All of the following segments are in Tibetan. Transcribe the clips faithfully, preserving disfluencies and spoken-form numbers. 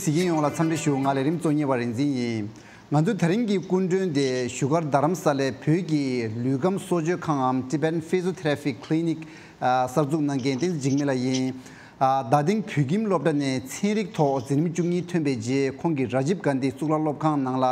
གཟིགས་མཁན་ཡོངས་ལ་འཚམས་འདྲི་ཞུ། ང་ལས་རིམ་གཙོ་གཉེར་བ་རིག་འཛིན་ཡིན། ང་ཚོའི་ད་རིང་གི་སྐུ་མགྲོན་དེ་བཞུགས་སྒར་རྡ་རམ་ས་ལའི་བོད་ཀྱི་ལུས་ཁམས་གསོ་བཅོས་ཁང་འམ་Tibetan Physiotherapy Clinic གསར་འཛུགས་གནང་མཁན་བསྟན་འཛིན་འཇིགས་མེད་ལགས་ཡིན། ད་ཐེངས་བོད་ཁྱིམ་སློབ་གྲྭ་ནས་ཚན་རིག་ཐོག་འཛིན་རིམ་བཅུ་གཉིས་ཐོན་པའི་རྗེས་ཁོང་གིས་Rajiv Gandhi གཙུག་ལག་སློབ་ཁང་ནང་ལ་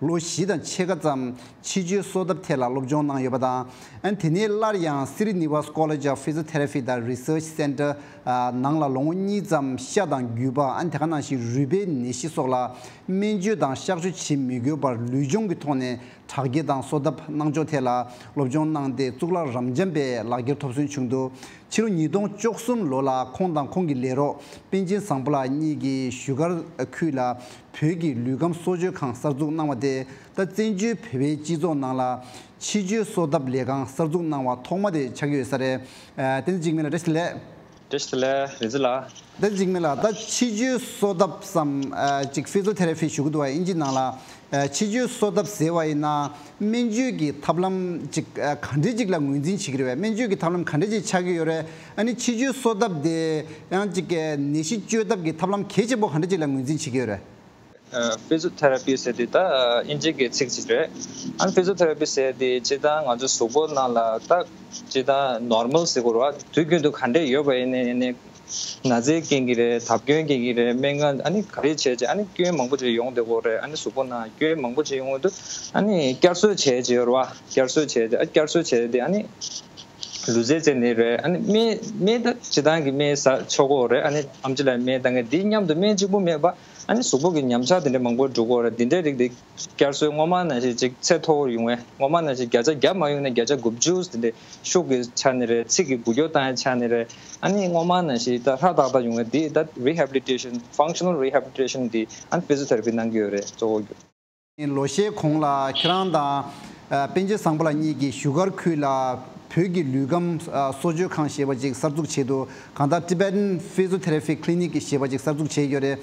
ལོ་བཞི་དང་ཕྱེད་ཀ་ཙམ་ཕྱི་བཅོས་གསོ་ཐབས་ཐད་ལ་སློབ་སྦྱོང་གནང་ཡོད་པ་དང་། ཨ་ནི་དེ་ནས་སླར་ཡང་Srinivas College of Physiotherapy དང་Research Center ནང་ལ་ལོ་ངོ་གཉིས་ཙམ་ཤ་དང་རྒྱུས་པ། ཨ་ནི་དེ་ག་ནང་བཞིན་རུས་པའི་ནད་གཞི་སོགས་ལ་སྨན་བཅོས་དང་གཤག་བཅོས་བྱེད་མི་དགོས་པར་ལུས་སྦྱོང་གི་ཐོག་ནས་དྲག་སྐྱེད་དང་གསོ་ཐབས་གནང་ཕྱོགས་ཐད་ལ་སློབ་སྦྱོང་གནང་སྟེ་གཙུག་ལག་རབ་འབྱམས་པའི་ལག་འཁྱེར་ཐོབ་སོན་བྱུང་འདུག་ཕྱི་ལོ་ཉིས་སྟོང་བཅུ་གསུམ་ལོ་ལ་ཁོང་དང་ཁོང་གི་ལས་རོགས་པཎ་ཆེན་བཟང་པོ་ལགས་གཉིས་ཀྱིས་བཞུགས་སྒར་ཁུལ་ལ་བོད་ཀྱི་ལུས་ཁམས་གསོ་བཅོས་ཁང་གསར་འཛུགས་གནང་བ་དེ་ད་བཙན་བྱོལ་བོད་པའི་སྤྱི་ཚོགས་ནང་ལ་ཕྱི་བཅོས་གསོ་ཐབས་ལས་ཁང་གསར་འཛུགས་གནང་བ་ཐོག་མ་དེ་ཆགས་ཀྱི་ཡོད་ས་རེད། ཨ། བསྟན་འཛིན་འཇིགས་མེད་ལགས་བཀྲ་ཤིས་བདེ་ལེགས། བཀྲ་ཤིས་བདེ་ལེགས་རིག་འཛིན་ལགས། བསྟན་འཛིན་འཇིགས་མེད་ལགས། ད་ཕྱི་བཅོས་གསོ་ཐབས་སམ། ཨ། ཅིག་Physiotherapy ཞུ་གི་འདུག་བ། དབྱིན་ཇི་ནང་ལ། ཨ། ཕྱི་བཅོས་གསོ་ཐབས་ཟེར་བ་ཡིན་ན་སྨན་བཅོས་ཀྱི་ཐབས་ལམ་ཅིག་ཨ། ག་འདྲས་ཅིག་ལ་ངོས་འཛིན་བྱེད་ཀྱི་རེད་བས། སྨན་བཅོས་ཀྱི་ཐབས་ལམ་ག་འདྲས་ཅིག་ཆགས་ཀྱི་ཡོད་རེད། ཨ་ནི་ཕྱི་བཅོས་གསོ་ཐབས་དེ་ཡང་ཅིག་ནད་གཞི་བཅོས་ཐབས་ཀྱི་ཐབས་ལམ་གལ་ཆེན་པོ་ག་འདྲས་ཅིག་ལ་ངོས་འཛིན་བྱེད་ཀྱི་ཡོད་རེད། Physiotherapy ཟེར་དུས་ད་དབྱིན་ཇི་གི་ཚིག་ཅིག་རེད། ཨ་ནི་Physiotherapy ཟེར་དུས་སྤྱིར་བཏང་ང་ཚོ་གཟུགས་པོ་ནང་ལ་ད་སྤྱིར་བཏང་normal ཟེར་དགོས་རེད་བ། དུས་རྒྱུན་དུ་ག་འདྲས་ཡོད་པ་ཡིན་ནའི་ཡིན་ནའི་ན་ཚའི་རྐྱེན་གྱིས་རེད། ཐབ་སྐྱོན་རྐྱེན་གྱིས་རེད། སྨན་ཁང་ཨ་ནི་ག་རེ་བྱས་བྱས་ཨ་ནི་སྐྱོན་མང་པོ་ཅིག་ཡོང་བསྡད་ཀྱི་ཡོད་རེད། ཨ་ནི་གཟུགས་པོ་ནང་སྐྱོན་མང་པོ་ཅིག་ཡོང་གི་འདུག་ཨ་ནི་བསྐྱར་གསོ་བྱས་བྱས་ཡོད་རེད་བ། བསྐྱར་གསོ་བྱས་ཏེ་ཨ་བསྐྱར་གསོ་བྱས་ཏེ་ཨ་ནི་ལུས་རྩལ་རྩེད་ནི་རེད། ཨ་ནི་སྨན་སྨན་ད་སྤྱིར་བཏང་གི་སྨན་ཟ་ཆོག་གི་རེད། ཨ་ནི་ཨེམ་ཆི་ལགས་སྨན་བཏང་མཁན་འདི་མཉམ་དུ་སྨན་གཅིག་པུ་མེད་པ། ཨ་ནི་གཟུགས་པོ་གི་ཉམས་ཆག་དེ་འདྲ་མང་པོ་འགྲོ་གི་རེད། འདི་འདྲའི་རིགས་དེ་བསྐྱར་གསོའི་སྔོན་མ་ནང་བཞིན་ཅིག་ཚད་མཐོ་པོར་ཡོང་བའི་སྔོན་མ་ནང་བཞིན་བརྒྱ་ཆ་བརྒྱ་མ་ཡོང་ན་བརྒྱ་ཆ་དགུ་བཅུ་དེ་འདྲའི་ཤུགས་ཀྱི་ཆ་ནས་རེད། ཚིགས་ཀྱི་འགུལ་སྐྱོད་བཏང་ཡའི་ཆ་ནས་རེད། ཨ་ནི་སྔོན་མ་ནང་བཞིན་ད་ཧྲག་ཏག་ཏག་ཡོང་བའི་འདི་ད་Rehabilitation, Functional Rehabilitation འདི་ཨ་ནི་Physiotherapy གནང་གི་ཡོད་རེད། གཙོ་བོ་རྒྱུ། ལོ་ཤས་གོང་ལ་ཁྱེད་རང་དང་ཨ་པཎ་ཆེན་བཟང་པོ་ལགས་གཉིས་ཀྱིས་བཞུགས་སྒར་ཁུལ་ལ་བོད་ཀྱི་ལུས་ཁམས་ཨ་གསོ་བཅོས་ཁང་ཞེས་པ་ཅིག་གསར་འཛུགས་བྱས་འདུག་གང་ལྟར་Tibetan Physiotherapy Clinic ཞེས་པ་ཅིག་གསར་འཛུགས་བྱས་ཡོད་རེད།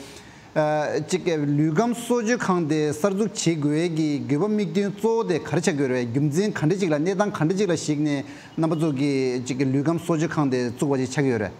ཨ་ཅིག་ལུས་ཁམས་གསོ་བཅོས་ཁང་དེ་གསར་འཛུགས་བྱེད་དགོས་ཀྱི་དགོས་པ་དམིགས་དོན་གཙོ་བོ་དེ་ག་རེ་ཆགས་ཀྱི་ཡོད་རེད། རྒྱུ་མཚན་ག་འདྲ་ཅིག་ལ་གནས་སྟངས་ག་འདྲ་ཅིག་ལ་གཞིགས་ནས་རྣམ་པ་ཚོ་གིས་ཅིག་ལུས་ཁམས་གསོ་བཅོས་ཁང་དེ་བཙུགས་པ་ཅིག་ཆགས་ཀྱི་ཡོད་རེད།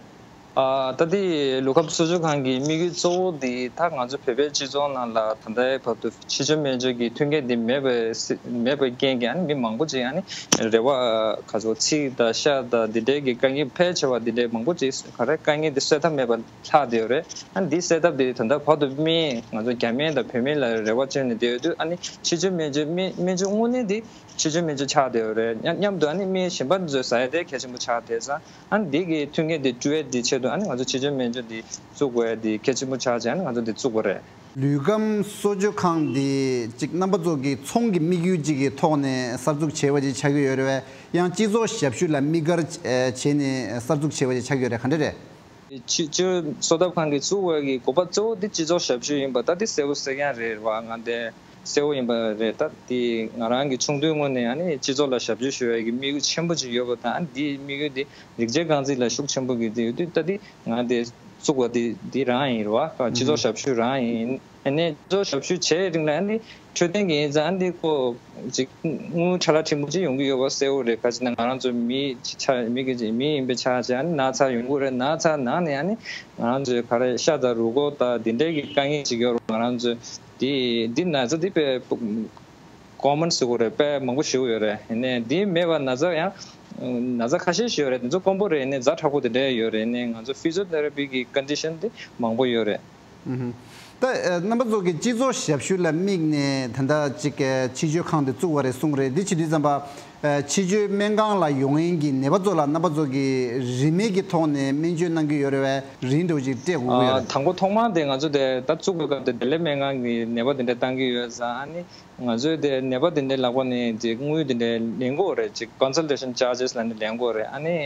ཨ་ད་དེ་ལུས་ཁམས་གསོ་བཅོས་ཁང་གི་དམིགས་ཡུལ་གཙོ་བོ་དེ་ད་ང་ཚོ་བོད་པའི་སྤྱི་ཚོགས་ནང་ལ་ད་ལྟའི་བར་དུ་ཕྱི་བཅོས་སྨན་བཅོས་ཀྱི་མཐུན་རྐྱེན་འདི་མེད་པའི་སི་མེད་པའི་རྐྱེན་གྱིས་ཨ་ནི་མི་མང་པོ་ཅིག་ཨ་ནི་རེ་བ་ག་ཚོད་ཚིགས་དང་ཤ་དང་འདི་འདྲའི་གི་དཀའ་ངལ་ཕལ་ཆེ་བ་འདི་འདྲའི་མང་པོ་ཅིག་ག་རེ་དཀའ་ངལ་འདི་སེལ་ཐབས་མེད་པ་ལྷག་བསྡད་ཡོད་རེད། ཨ་ནི་འདི་སེལ་ཐབས་འདི་ད་ལྟ་བར་དུ་སྨན་ང་ཚོ་རྒྱ་སྨན་དང་བོད་སྨན་ལ་རེ་བ་བཅོལ་ནས་བསྡད་ཡོད་དུས་ཨ་ནི་ཕྱི་བཅོས་སྨན་བཅོས་སྨན་སྨན་བཅོས་དངོས་གནས་འདི་ཕྱི་བཅོས་སྨན་བཅོས་ཆགས་བསྡད་ཡོད་རེད། མཉམ་མཉམ་དུ་ཨ་ནི་སྨན་གཞན་པ་ཚོས་ཟ་ཡ་དེ་གལ་ཆེན་པོ་ཆགས་བསྡད་ཙང་། ཨ་ནི་འདི་གི་མཐུན་རྐྱེན་འདི་བསྐྲུན་ཡས་འདི་ཆེད་དུ་ཨ་ནི་ང་ཚོ་ཕྱི་བཅོས་སྨན་བཅོས་འདི་བཙུགས་དགོས་ཡས་འདི་གལ་ཆེན་པོ་ཆགས་བྱས་ཨ་ནི་ང་ཚོ་འདི་བཙུགས་པ་རེད། ལུས་ཁམས་གསོ་བཅོས་ཁང་འདི་ཅིག་རྣམ་པ་ཚོ་གི་ཚོང་གི་དམིགས་ཡུལ་ཅིག་གི་ཐོག་ནས་གསར་འཛུགས་བྱས་པ་ཅིག་ཆགས་ཀྱི་ཡོད་རེད་བས། ཡང་སྤྱི་ཚོགས་ཞབས་ཞུ་ལ་དམིགས་བཀར་བྱས་ནས་གསར་འཛུགས་བྱས་པ་ཅིག་ཆགས་ཀྱི་ཡོད་རེད། ག་འདྲ་རེད། ཕྱི་ཕྱི་གསོ་ཐབ་ཁང་གི་བཙུགས་པ་གི་དགོས་པ་གཙོ་བོ་འདི་སྤྱི་ཚོགས་ཞབས་ཞུ་ཡིན་པ་ད་འདི་གསལ་པོ་གསལ་རྐྱང་རེད་བ། ང་འདི་གསལ་པོ་ཡིན་པ་རེད། ད་འདི་ང་རང་གི་ཆུང་དུས་སྔོན་ནས་ཨ་ནི་སྤྱི་ཚོགས་ལ་ཞབས་ཞུ་ཞུ་ཡ་གི་དམིགས་ཡུལ་ཆེན་པོ་ཅིག་ཡོད་པ་དང་ཨ་ནི་འདིའི་དམིགས་ཡུལ་འདི་རིགས་གཅིག་རྐང་འཛིན་ལ་ཤུགས་ཆེན་པོ་གི་འདི་ཡོད་དུས་ད་འདི་ང་འདི་བཙུགས་པ་འདི་འདི་རང་ཡིན་རེད་བ། སྤྱི་ཚོགས་ཞབས་ཞུ་རང་ཡིན། ཨ་ནི་སྤྱི་ཚོགས་ཞབས་ཞུ་བྱེད་རིང་ལ་ཨ་ནི་འཕྲོད་བསྟེན་གྱི་ཡིན་ཙང་ཨ་ནི་ཁོ་ཅིག་དངུལ་ཁྲ་ལ་ཕྲན་བུ་ཅིག་ཡོང་གི་ཡོད་པ་གསལ་པོ་རེད། ག་ཅི་ན་ང་རང་ཚོ་མི་ཆ་མི་གི་མི་ཡིན་པའི་ཆ་ཆ་ཨ་ནི་ན་ཚ་ཡོང་གི་རེད། ན་ཚ་ནང་ནས་ཨ་ནི་ང་རང་ཚོའི་ག་རེ་ཤ་དང་རུས་ཁོག་དང་འདི་འདྲའི་གི་དཀའ་ངལ་ཅིག་ཡོད་རེད། ང་རང་ཚོའི་འདི་འདི་ན་ཚ་འདི་དཔེ་ཀོ་མན་ཟེར་དགོས་རེད། དཔེ་མང་པོ་ཞིག་ཡོད་རེད། ཡིན་ནའི་འདི་མེད་པ་ན་ཚ་ཡང་ན་ཚ་ཁ་ཤས་ཤིག་ཡོད་རེད། དེ་ཚོ་དཀོན་པོ་རེད། ཡིན་ནའི་ཛ་དྲག་པོ་དེ་འདྲ་ཡོད་རེད། ཡིན་ནའི་ང་ཚོ་ཕི་ཟི་ཡོ་ཐེ་ར་པི་གི་ཀོན་ཌི་ཤན་དེ་མང་པོ་ཡོད་རེད། ཨུ་ཧུམ། ད་ཨ་རྣམ་པ་ཚོ་གི་སྤྱི་ཚོགས་ཞབས་ཞུ་ལ་དམིགས་ནས་ད་ལྟ་ཅིག་ཨ་ཕྱི་བཅོས་ཁང་དེ་བཙུགས་པ་རེད་གསུངས་རེད། འདི་བྱེད་དུས་ཙམ་པ་ཨ་ཕྱི་བཅོས་སྨན་ཁང་ལ་ཡོང་མཁན་གྱི་ནད་པ་ཚོ་ལ་རྣམ་པ་ཚོ་གི་རིན་མེད་ཀྱི་ཐོག་ནས་སྨན་བཅོས་གནང་གི་ཡོད་རེད་བས། རིན་འདྲ་བོ་ཅིག་སྤྲད་དགོས་ཀྱི་ཡོད་རེད། དང་པོ་ཐོག་མར་དེ་ང་ཚོ་དེ་ད་བཙུགས་པའི་སྐབས་དེ་བདེ་ལེགས་སྨན་ཁང་གི་ནད་པ་དེ་འདྲ་བཏང་གི་ཡོད་ཙང་ཨ་ནི། ང་ཚོས་དེ་ནད་པ་དེ་འདྲའི་ལག་པ་ནས་ཅིག་དངུལ་དེ་འདྲའི་ལེན་དགོས་རེད། ཅིག་consultation charges ལབ་ནས་ལེན་དགོས་རེད། ཨ་ནི་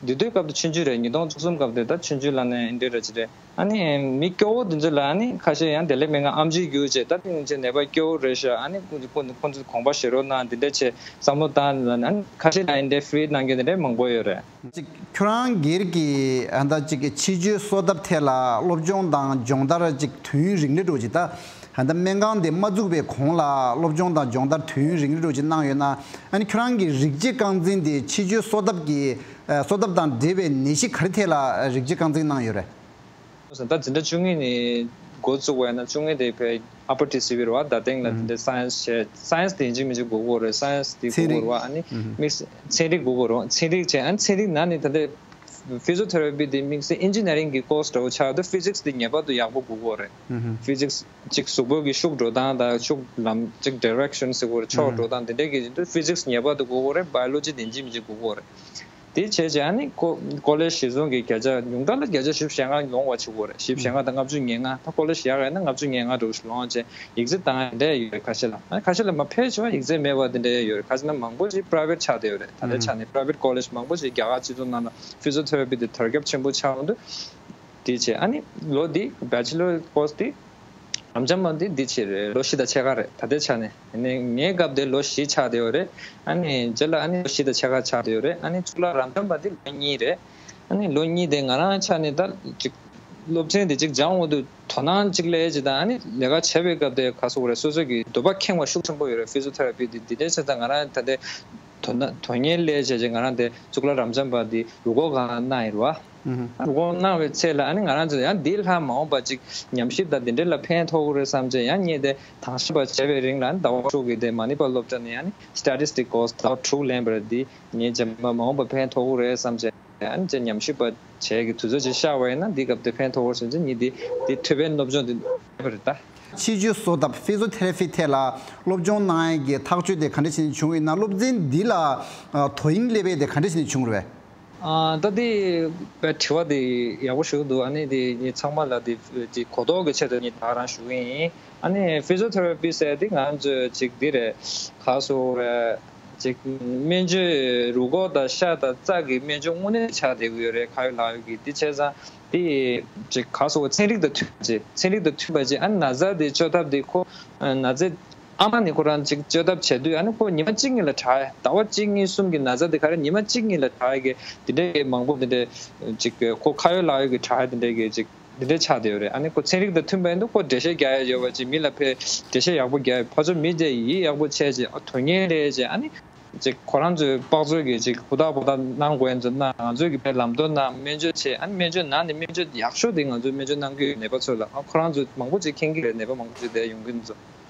དེ་དུས་སྐབས་དེ་ཆུང་ཆུང་རེད། ཉིས་སྟོང་བཅུ་གསུམ་སྐབས་དེ་ད་ཆུང་ཆུང་ལབ་ནས་འདི་རེད་ཅི་རེད། ཨ་ནི་མི་སྐྱོ་བོ་དེ་ཚོ་ལ་ཨ་ནི་ཁ་ཤས་ཡང་བདེ་ལེགས་སྨན་ཁང་ཨེམ་ཆི་བརྒྱུད་བྱས་ད་དེ་ཚོ་ནད་པ་སྐྱོ་བོ་རེད་ཤག་ཨ་ནི་ཁོ་ཚོ་ཁོ་ཚོ་དགོངས་པ་བཞེས་རོགས་གནང་འདི་འདྲ་བྱས་བསམ་བློ་བཏང་ལབ་ནས་ཨ་ནི་ཁ་ཤས་ལ་འདི་འདྲའི་free གནང་རྒྱུ་དེ་འདྲའི་མང་པོ་ཡོད་རེད། ཅིག་ཁྱོད་རང་སྒེར་གྱི་ཨ་ད་ཅིག་ཕྱི་བཅོས་གསོ་ཐབས་ཐད་ལ་སློབ་སྦྱོང་དང་སྦྱོང་བརྡར་ཅིག་དུས་ཡུན་རིང་ལེ་འགྲོ་ཅིག་ད་ཨ་ད་སྨན་ཁང་དེ་མ་བཙུགས་པའི་གོང་ལ་སློབ་སྦྱོང་དང་སྦྱོང་བརྡར་དུས་ཡུན་རིང་ལེ་འགྲོ་ཅིག་གནང་ཡོད་ན། ཨ་ནི་ཁྱོད་རང་གི་རིགས་གཅིག་རྐང་འཛིན་དེ་ཕྱི་བཅོས་གསོ་ཐབས་ཀྱི་ཨ་གསོ་ཐབས་དང་འབྲེལ་བའི་ནད་གཞི་ག་རེ་ཐད་ལ་རིགས་གཅིག་རྐང་འཛིན་གནང་ཡོད་རེད། ད་འཛིན་གྲྭ་བཅུ་གཉིས་ནས་ འགོ་བཙུགས་པ་ཡིན་ན་བཅུ་གཉིས་དེ་བས་ཨ་པར་ཊི་སི་བི་རེད་བ། ད་ཐེངས་ལ་དེ་འདྲའི་སའེན་སི་བྱས། སའེན་སི་དེ་ཡིན་གཅིག་མིན་གཅིག་དགོས་ཀྱི་ཡོད་རེད། སའེན་སི་དེ་དགོས་ཀྱི་ཡོད་རེད་བ། ཨ་ནི་དམིགས་བསལ་ཚན་རིག་དགོས་ཀྱི་ཡོད་རེད། ཚན་རིག་བྱས། ཨ་ནི་ཚན་རིག་ནང་ནས་ད་ལྟ་ཕི་ཟི་ཡོ་ཐེ་ར་པི་དེ་དམིགས་བསལ་ཨིན་ཇི་ནི་ཡ་རིང་གི་ཀོར་སི་འདྲ་བོ་ཆགས་དུས་ཕི་ཟིག་སི་དེ་ངེས་པར་དུ་ཡག་པོ་དགོས་ཀྱི་ཡོད་རེད། ཕི་ཟིག་སི་གཅིག་གཟུགས་པོ་གི་ཤུགས་འགྲོ་སྟངས་དང་ཤུགས་ལམ་གཅིག་ཌི་རེག་ཤན་ཟེར་དགོས་རེད། ཕྱོགས་འགྲོ་སྟངས་དེ་འདྲ་གི་ཡིན་དུས་ཕི་ཟིག་སི་ངེས་པར་དུ་དགོས་ཀྱི་ཡོད་རེད། བྷ་ཡོ་ལོ་ཇི་དེ་ཡིན་གཅིག་མིན་གཅིག་དགོས་ཀྱི་ཡོད་རེད། དེ་བྱས་རྗེས་ཨ་ནི་ཀོ་ཀོ་ལེཇ་གཞི་བཟུང་གི་བརྒྱ་ཆ་ཉུང་མཐའ་ལ་བརྒྱ་ཆ་བཞི་བཅུ་ཞེ་ལྔ་ཡོང་བ་བྱེད་དགོས་རེད། བཞི་བཅུ་ཞེ་ལྔ་དང་ལྔ་བཅུ་ང་ལྔ། ད་ཀོ་ལེཇ་ཡག་ཡིན་ན་ལྔ་བཅུ་ང་ལྔ་འདྲ་བོ་ཞིག་ལོངས་བྱས་ཡིག་ཚད་བཏང་ཡ་དེ་འདྲ་ཡོད་རེད། ཁ་ཤས་ལ། ཨ་ཁ་ཤས་ལ་མ་ཕལ་ཆེ་བ་ཡིག་ཚད་མེད་པ་དེ་འདྲ་ཡོད་རེད། ཁ་ཤས་ན་མང་པོ་ཞིག་པ་རའི་ཝེ་ཊི་ཆགས་བསྡད་ཡོད་རེད། ད་ལྟའི་ཆ་ནས་པ་རའི་ཝེ་ཊི་ཀོ་ལེཇ་མང་པོ་ཞིག་རྒྱ་གར་སྤྱི་ཚོགས་ནང་ལ་ཕི་ཟི་ཡོ་ཐེ་ར་པི་དེ་དར་ཁྱབ་ཆེན་པོ་ཆགས་ཡོང་དུས། དེ་བྱས་ཨ་ནི་ལོ་འདི་བྷེ་ཆེ་ལོར་ཀོར་སི་དེ་རབ་འབྱམས་པ་འདི་འདི་ཕྱིར་ལོ་བཞི་དང་ཕྱེད་ཀ་རེད། ད་ལྟའི་ཆ་ནས། ནས་ངའི་སྐབས་དེ་ལོ་བཞི་ཆགས་བསྡད་ཡོད་རེད། ཨ་ནི་རྗེས་ལ་ཨ་ནི་ལོ་བཞི་དང་ཕྱེད་ཀ་ཆགས་བསྡད་ཡོད་རེད། ཨ་ནི་གཙུག་ལག་རབ་འབྱམས་པ་འདི་ལོ་གཉིས་རེད། ཨ་ནི་ལོ་གཉིས་དེ་ང་རང་ཆ་ནས་ད་ཅིག་སློབ་ཚན་དེ་ཅིག་སྦྱང་འོང་དུས་དོ་སྣང་ཅིག་སླེབས་བྱས་དང་། ཨ་ནི་ལས་ཀ་བྱེད་པའི་སྐབས་དེ་ག་སོགས་རེད། སོ་སོ་གི་འདོད་པ་ཁེངས་པ་ཤུགས་ཆེན་པོ་ཡོད་རེད། ཕི་ཟི་ཡོ་ཐེ་ར་པི་འདི་འདི་འདྲའི་ཆ་ཚང་ང་རང་ད་ལྟའི་དོ་སྣང་དོན་གཉེར་སླེབས་བྱས་རྗེས་ང་རང་དེ་གཙུག་ལག་རབ་འབྱམས་པ་འདི་རུ་སྐོར་གང་གནང་ཡོད་རེད་བ། རུ་སྐོར་གནང་བའི་ཚེ་ལ་ཨ་ནི་ང་རང་ཚོ་ཡང་འདི་ལྷག་མ་འོངས་པ་ཅིག་ཉམས་ཞིབ་དང་འདི་འདྲའི་ལ་ཕན་ཐོགས་ཀྱི་རེད་བསམ་བྱས། ཡང་ངས་དེ་དྭངས་ཤིང་པ་བྱས་པའི་རིང་ལ་ཟླ་བ་དྲུག་གི་དེ་མ་ཎི་པ་སློབ་གྲྭ་ནས་ཨ་ནི་སི་ཊེ་ཊིས་ཊིག་ཀོར་སི་ཟླ་བ་དྲུག་ལེན་པ་རེད། འདི་ངས་རྗེས་མ་མ་འོངས་པ་ཕན་ཐོགས་ཀྱི་རེད་བསམ་བྱས། ཨ་ནི་ཅིག་ཉམས་ཞིབ་པ་བྱས་ཀྱི་དུས་ཚོད་ཅིག་ཤར་བ་ཡིན་ན་འདི་སྐབས་དེ་ཕན་ཐོགས་ཀྱི་རེད་བསམ་བྱས། ངས་འདི་འདི་ཐོས་པའི་སློབ་སྦྱོང་འདི་བྱས་པ་རེད་ད། ཕྱི་བཅོས་གསོ་ཐབས་ཕི་ཟི་ཡོ་ཐེ་ར་པི་ཐད་ལ་སློབ་སྦྱོང་གནང་ཡས་ཀྱི་ཐག་གཅོད་དེ་ག་འདྲ་བྱས་ནས་བྱུང་ཡོད་ན། སློབ་ཚན་འདི་ལ་ཨ་དོ་དབྱིངས་སླེབས་ཡས་དེ་ག་འདྲ་བྱས་ནས་བྱུང་རེད་པས། ཨ་ད་དེ་དཔེ་དྲི་བ་དེ་ཡག་པོ་ཞིག་འདུག་ཨ་ནི་དེ་ངས་ཚང་མ་ལ་དེ་དེ་གོ་རྟོགས་ཀྱི་ཆེད་དུ་ངས་ད་ག་རང་ཞུ་གི་ཡིན། ཨ་ནི་ཕི་ཟི་ཡོ་ཐེ་ར་པི་ཟེར་དེ་ང་ཚོས་ཅིག་འདི་རེད། ག་སོགས་རེད། ཅིག་སྨན་བཅོས་རུས་ཁོག་དང་ཤ་དང་རྩ་གི་སྨན་བཅོས་དངོས་གནས་ཆགས་བསྡད་ཀྱི་ཡོད་རེད། ཁ་ཡོད་ལག་ཡོད་ཀྱི། དེ་བྱས་ཙང་དེ་ཅིག་ག་སོགས་ཚན་རིག་དང་མཐུན་པ་ཅིག་ཚན་རིག་དང་མཐུན་པ་ཅིག་ཨ་ནི་ན་ཚ་དེ་བཅོས་ཐབས་དེ་ཁོ་ན་ཚའི་ཨ་མ་ནི་ཁོ་རང་ཅིག་བཅོས་ཐབས་བྱེད་དུས། ཨ་ནི་ཁོ་ཉི་མ་གཅིག་གཉིས་ལ་དྲག་ཟླ་བ་གཅིག་གཉིས་གསུམ་གྱི་ན་ཚ་དེ་ག་རེ་ཉི་མ་གཅིག་གཉིས་ལ་དྲག་གི་དེ་འདྲའི་མང་པོ་དེ་འདྲའི་ཅིག་ཁོ་ཁ་ཡོད་ལག་ཡོད་ཀྱི་དྲག་དེ་འདྲའི་གི་ཅིག་དེ་འདྲའི་ཆགས་བསྡད་ཡོད་རེད། ཨ་ནི་ཁོ་ཚན་རིག་དང་མཐུན་པ་ཡིན་དུས་ཁོ་འགྲེལ་བཤད་རྒྱག་ཡ་ཡོད་པ་ཅིག་མི་ལ་ཕར་འགྲེལ་བཤད་ཡག་པོ་རྒྱག་ཡ། ཕར་ཕྱོགས་མི་དེ་ཡིད་ཡག་པོ་བྱས་བྱས་ཨ་དོན་གཉེར་ལས་བྱས། ཨ་ནི་ཅིག་ཁོ་རང་ཚོའི་དཔག་ཚོད་ཀྱི་ཅིག་ཧུར་ཐག་ཧུར་ཐག་གནང་དགོས་ཡ་ཚོ་གནང་། ང་ཚོས་ཀྱི་ཕར་ལམ་སྟོན་གནང་། སྨན་བཅོས་བྱས། ཨ་ནི་སྨན་བཅོས་ནང་ནས་སྨན་བཅོས་ཡག་ཤོས་དེ་ང་ཚོས་སྨན་བཅོས་གནང་གི་ཡོད་ནད་པ་ཚོ་ལ། ཨ་ཁོ་རང་ཚོ་མང་པོ་ཅིག་མཁྱེན་གྱི་རེད། ནད་པ་མང་པོ་ཅིག་དེ་ཡོང་གི་འདུག་ཚོ།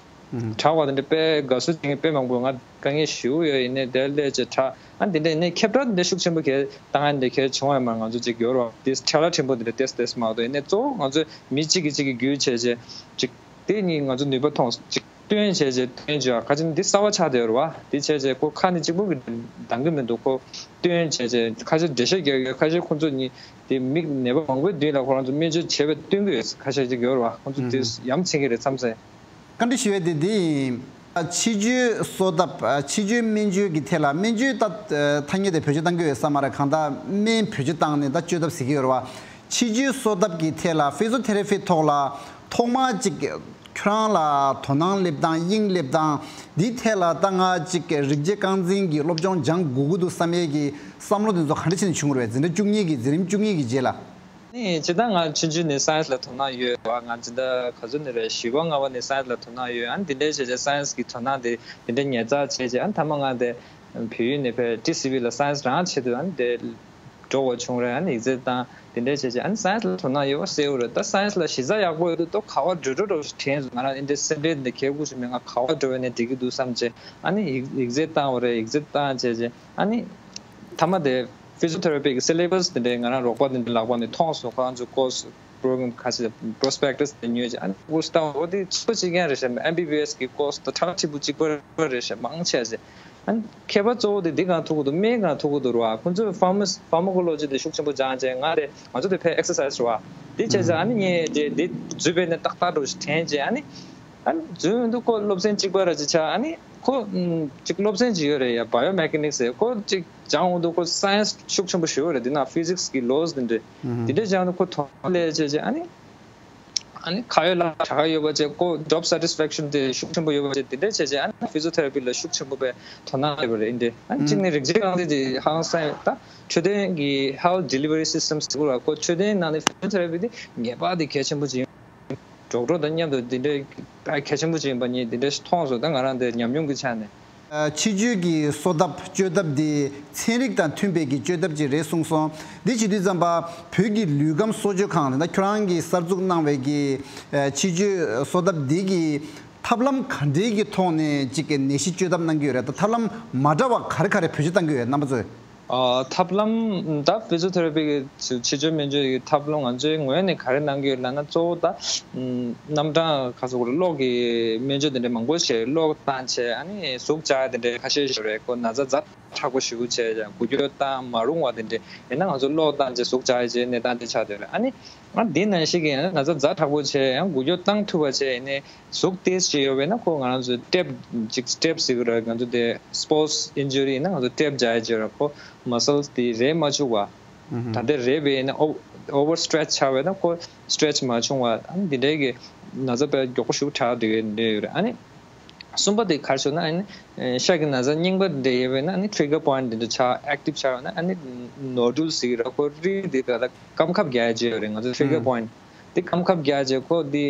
དྲག་པ་དེ་འདྲ་དཔེ་དགའ་བསུ་བྱེད་མཁན་དཔེ་མང་པོ། ང་དཀའ་ངལ་ཞེ་པོ་ཡོད། ཡིན་ནའི་དེར་སླེབས་བྱས་དྲག་ཨ་འདི་འདྲ་ཡིན་ནའི་ཁྱབ་བསྒྲགས་འདི་འདྲ་ཤུགས་ཆེན་པོ་གལ་བཏང་ཡ་འདི་གལ་བྱུང་བ་ཡིན་པ་ང་ཚོ་ཅིག་ཡོད་རེད་བ། དེ་ཁྲ་ལ་ཕྲན་བུ་འདི་འདྲ་ཏེས་ཏེས་མ་གཏོགས། ཡིན་ནའི་གཙོ་བོ་ང་ཚོ་མི་གཅིག་གིས་གཅིག་གི་རྒྱུད་བྱས་བྱས་ཅིག་དེ་གཉིས་ང་ཚོ་ནུས་པ་ཐོངས་ཅིག་སྟོན་བྱས་བྱས་སྟོན་བྱས་ཁ་ཅིག་འདི་གསར་པ་ཆགས་བསྡད་ཡོད་རེད་བ། དེ་བྱས་བྱས་ཁོ་ཁ་ནས་གཅིག་པུ་གིས་འདང་གི་མི་འདུག་ཁོ་སྟོན་བྱས་བྱས་ཁ་ཤས་འགྲེལ་བཤད་རྒྱག་ཡོད། ཁ་ཤས་ཁོ་ཚོ་གཉིས་དེ་མི་ནད་པ་མང་པོའི་མདུན་ལ་ཁོ་རང་ཚོ་སྨན་བཅོས་བྱས་པ་སྟོན་གི་ཡོད། ཁ་ཤས་ཅིག་ཡོད་རེད་བ། ཁོ་ཚོ་དེ་ཡ་མཚན་གི་རེད་བསམ་སོང་། བཀའ་འདྲི་ཞུ་ཡས་དེ་འདི་ཡིན། ཕྱི་བཅོས་གསོ་ཐབས། ཕྱི་བཅོས་སྨན་བཅོས་ཀྱི་ཐད་ལ། སྨན་བཅོས་ད་ཐ་སྙད་དེ་བེད་སྤྱོད་གཏང་གི་ཡོད་ས་མ་རེད། གང་ལྟར་སྨན་བེད་སྤྱོད་བཏང་ནས་ད་བཅོས་ཐབས་ཟེར་གྱི་ཡོད་རེད་བ། ཕྱི་བཅོས་གསོ་ཐབས་ཀྱི་ཐད་ལ་ཕི་ཟི་ཡོ་ཐེ་ར་པི་ཐོག་ལ་ཐོག་མར་ཅིག་ཁྱོད་རང་ལ་དོ་སྣང་སླེབས་སྟངས་དབྱིངས་སླེབས་སྟངས་འདིའི་ཐད་ལ་ད་ང་ཅིག་རིགས་བརྒྱའི་རྐང་འཛིན་གྱི་སློབ་སྦྱོང་སྦྱང་དགོས་ཀྱི་འདུག་བསམ་ཡས་ཀྱི་བསམ་བློ་དེ་ཚོ་ག་འདྲ་བྱས་ནས་བྱུང་རེད། འཛིན་གྲྭ་བཅུ་གཉིས་ཀྱི་འཛིན་རིམ་བཅུ་གཉིས་ཀྱི་རྗེས་ལ། ནི་སྤྱིར་བཏང་ང་ཆུང་ཆུང་ནས་སའེན་སི་ལ་དོ་སྣང་ཡོད་བ། ང་འཛིན་གྲྭ་ག་ཚོད་ནས་རེད། བཞི་པ་ལྔ་པ་ནས་སའེན་སི་ལ་དོ་སྣང་ཡོད། ཨ་ནི་དེ་འདྲའི་བྱས་བྱས་སའེན་སི་གི་དོ་སྣང་དེ་དེ་འདྲའི་ཉར་ཚགས་བྱས་བྱས། ཨ་ནི་མཐའ་མ་ང་དེ་བལ་ཡུལ་ནས་ཕེབས་ཊི་སི་ཝི་ལ་སའེན་སི་རང་ཆེད་དུ་ཨ་ནི་དེ་འགྲོ་དགོས་བྱུང་རེད། ཨ་ནི་ཡིག་ཚད་བཏང་དེ་འདྲའི་བྱས་བྱས། ཨ་ནི་སའེན་སི་ལ་དོ་སྣང་ཡོད་པ་གསལ་པོ་རེད། ད་སའེན་སི་ལ་གཞི་རྩ་ཡག་པོ་ཡོད་དུས་ཏོ་ག་པར་འགྲོ་འགྲོ་འགྲོ་ཞིག་དྲན་སོང་། ང་རང་འདི་འདྲའི་སེམས་ཁྲལ་འདི་གལ་དགོས་ཞིག་མེད། ང་ག་པར་འགྲོ་བས་ནས་འགྲིག་གི་འདུག་བསམ་བྱས། ཨ་ནི་ཡིག་ཡིག་ཚད་བཏང་བ་རེད། ཡིག་ཚད་བཏང་བྱས་བྱས། ཨ་ནི་མཐའ་མ་དེ་ཕི་ཟི་ཡོ་ཐེ་ར་པི་གི་སི་ལེ་བྷ་སི་དེ་འདྲའི་ང་རང་རོགས་པ་དེ་འདྲའི་ལག་པ་ནས་མཐོང་སོང་། ཁོ་རང་ཚོ་ཀོར་སི་པོ་རོ་གྷ་རམ་ཁ་ཤས་པོ་རོ་སི་པེག་ཊི་སི་དེ་ཉོས་བྱས། ཨ་ནི་ཀོར་སི་བཏང་བ་འོ་དེ་ཚོ་གཅིག་རྐྱང་རེད་ཤག་ཨེམ་བི་བི་ཨེ་སི་གི་ཀོར་སི་དང་ཁྲ་ཁྲིག་པོ་གཅིག་པ་རེད་ཤག་མང་ཆེ་བ་ཞིག་ཨ་ནི་ཁྱད་པར་གཙོ་བོ་དེ་འདི་གང་ཐུག་གི་འདུག་སྨན་གང་ཐུག་གི་འདུག་རེད་བ། ཁོ་ཚོས་ཕར་མ་ཕར་མ་ཀོ་ལོ་ཇི་དེ་ཤུགས་ཆེན་པོ་སྦྱངས་བྱས། ང་དེ་ང་ཚོ་དེ་ཕར་ཨེག་སར་སའེ་སི་རེད་བ། དེ་བྱས་ཙང་ཨ་ནི་ངས་དེ་དེ་འཛུལ་བས་ནས་ཏག་ཏག་འགྲོ་ཞིག་དྲན་བྱས། ཨ་ནི་ཨ་ནི་འཛུལ་ཡོང་དུས་ཁོ་སློབ་ཚན་གཅིག་པ་ར་ཅིག་ཆགས། ཨ་ནི་ཁོ་ཅིག་སློབ་ཚན་ཅིག་ཡོད་རེད་ཡ། བ་ཡོ་མེ་ཀ་ནིག་སི་ཟེར། ཁོ་ཅིག་སྦྱང་འོང་དུས་ཁོ་སའེན་སི་ཤུགས་ཆེན་པོ་ཞིག་ཡོད་རེད། དེ་ན་ཕི་ཟིག་སི་གི་ལོ་སི་དེ་འདྲ་དེ་འདྲ་སྦྱང་དུས་ཁོ་དོ་སྣང་སླེབས་བྱས་བྱས། ཨ་ནི་ཨ་ནི་ཁ་ཡོད་ལག་དྲག་ཡོད་པ་བྱས། ཁོ་ཇོབ་སེ་ཊི་སི་ཕེག་ཤན་དེ་ཤུགས་ཆེན་པོ་ཡོད་པ་བྱས། དེ་འདྲ་བྱས་བྱས་ཨ་ནི་ཕི་ཟི་ཡོ་ཐེ་ར་པི་ལ་ཤུགས་ཆེན་པོ་དཔེ་དོ་སྣང་སླེབས་པ་རེད། འདི་ཨ་ནི་གཅིག་ནི་རིགས་བརྒྱའི་རྐང་འཛིན་དེ་ཧང་སང་ཡོད། ད་འཕྲོད་བསྟེན་གྱི་ཧེལ་ཐི་ཌེ་ལི་ཝ་རི་སི་སི་ཊམ་ཟེར་དགོས་རེད་བ། ཁོ་འཕྲོད་བསྟེན་ནང་ནས་ཕི་ཟི་ཡོ་ཐེ་ར་པི་དེ་ངེས་པར་དེ་གལ་ཆེན་པོ་ཅིག་ཡིན། ཌོག་ཊར་དང་མཉམ་དུ་འདི་འདྲའི་དཔེ་གལ་ཆེན་པོ་ཅིག་ཡིན་པ་ངས་འདི་འདྲ་ཞིག་མཐོང་སོང་། ད་ང་རང་འདི་ཉམས་མྱོང་གི་ཆ་ནས། ཕྱི་བཅོས་ཀྱི་གསོ་ཐབས་བཅོས་ཐབས་འདི་ཚན་རིག་དང་མཐུན་པའི་གི་བཅོས་ཐབས་ཅིག་རེད་གསུངས་སོང་། འདི་བྱེད་དུས་ཙམ་པ་བོད་ཀྱི་ལུས་ཁམས་གསོ་བཅོས་ཁང་ད་ལྟ་ཁྱོད་རང་གིས་གསར་འཛུགས་གནང་བའི་གི་ཕྱི་བཅོས་གསོ་ཐབས་འདི་གི་ཐབས་ལམ་ག་འདྲའི་གི་ཐོག་ནས་ཅིག་གི་ནད་གཞི་བཅོས་ཐབས་གནང་གི་ཡོད་རེད། ད་ཐབས་ལམ་མ་འདྲ་བ་ག་རེ་ག་རེ་བེད་སྤྱོད་གཏང་གི་ཡོད་རྣམ་པ་ཚོས། ཨ། ཐབས་ལམ་ད་ཕི་ཛི་ཡོ་ཐེ་ར་པི་གི་ཕྱི་བཅོས་སྨན་བཅོས་ཀྱི་ཐབས་ལམ་ང་ཚོའི་ངོས་ནས་ག་རེ་གནང་གི་ཡོད་ལབ་ན། གཙོ་བོ་ད་རྣམ་གྲངས་ཁ་སོ་གོ་རེ་གློག་གི་སྨན་བཅོས་དེ་འདྲ་མང་པོ་བྱས། གློག་བཏང་བྱས། ཨ་ནི་ཟུག་བཅག་དེ་འདྲ་ཁ་ཤས་ཤིག་རེད། ཁོ་ན་ཚ་ཛ་དྲག་པོ་ཞེ་པོ་བྱས་ཀྱང་འགུལ་སྐྱོད་བཏང་མ་རུང་བ་དེ་འདྲ་ཡིན་ན་ང་ཚོ་གློག་བཏང་བྱས་ཟུག་བཅག་བྱས་གནས་སྟངས་དེ་ཆགས་བསྡད་རེད། ཨ་ནི་ང་འདི་ནང་བཞིན་གྱི་ཡང་ན་ཚ་ཛ་དྲག་པོ་བྱས་ཡང་འགུལ་སྐྱོད་བཏང་ཐུབ་པ་བྱས་ཡིན་ནའི། ཟུག་ཏོག་ཙམ་ཡོད་པས་ན་ཁོ་ང་རང་ཚོ་ཊེབ་ཅིག་ཊེབ་ཟེར་གི་རེད། ང་ཚོ་དེ་སི་པོར་ཊི་ཨིན་ཇུ་རི་ཡིན་ན་ང་ཚོ་ཊེབ་རྒྱག་ཡ་བྱེད་ར། ཁོ་མ་སལ་དེ་རེད་མ་བཅུག་པ། ད་ལྟ་རེད་པས་ཡིན་ན་ཨོ་ཨོ་ཝར་སི་ཊེ་ཆི་ཆགས་པས་ན་ཁོ་སི་ཊེ་ཆི་མ་བྱུང་བ། ཨ་ནི་འདི་འདྲའི་གི་ན་ཚ་དཔེ་མགྱོགས་པོ་ཞིག་དྲག་འགྲོ་གི་འདྲ་ཡོད་རེད། ཨ་ནི་གསུམ་པ་དེ་ག་རེ་ཟེར་ན། ཨ་ནི་ཤ་གི་ན་ཚ་རྙིང་པ་འདྲ་ཡོད་པས་ན། ཨ་ནི་ཊི་རི་གར་པོ་ཡིན་ཊི་འདི་འདྲ་ཆགས་ཨེག་ཊིབ་ཆགས་ཡོད་ན། ཨ་ནི་ནོ་ཌུལ་ཟེར་གི་ར། ཁོ་རིལ་དེ་ག་ལ་སྐམ་ཁབ་རྒྱག་ཡ་བྱེད་ཡོད་རེད། ང་ཚོ་ཊི་རི་གར་པོ་ཡིན་ཊི། དེ་སྐམ་ཁབ་རྒྱག་བྱས་ཁོ་དེ་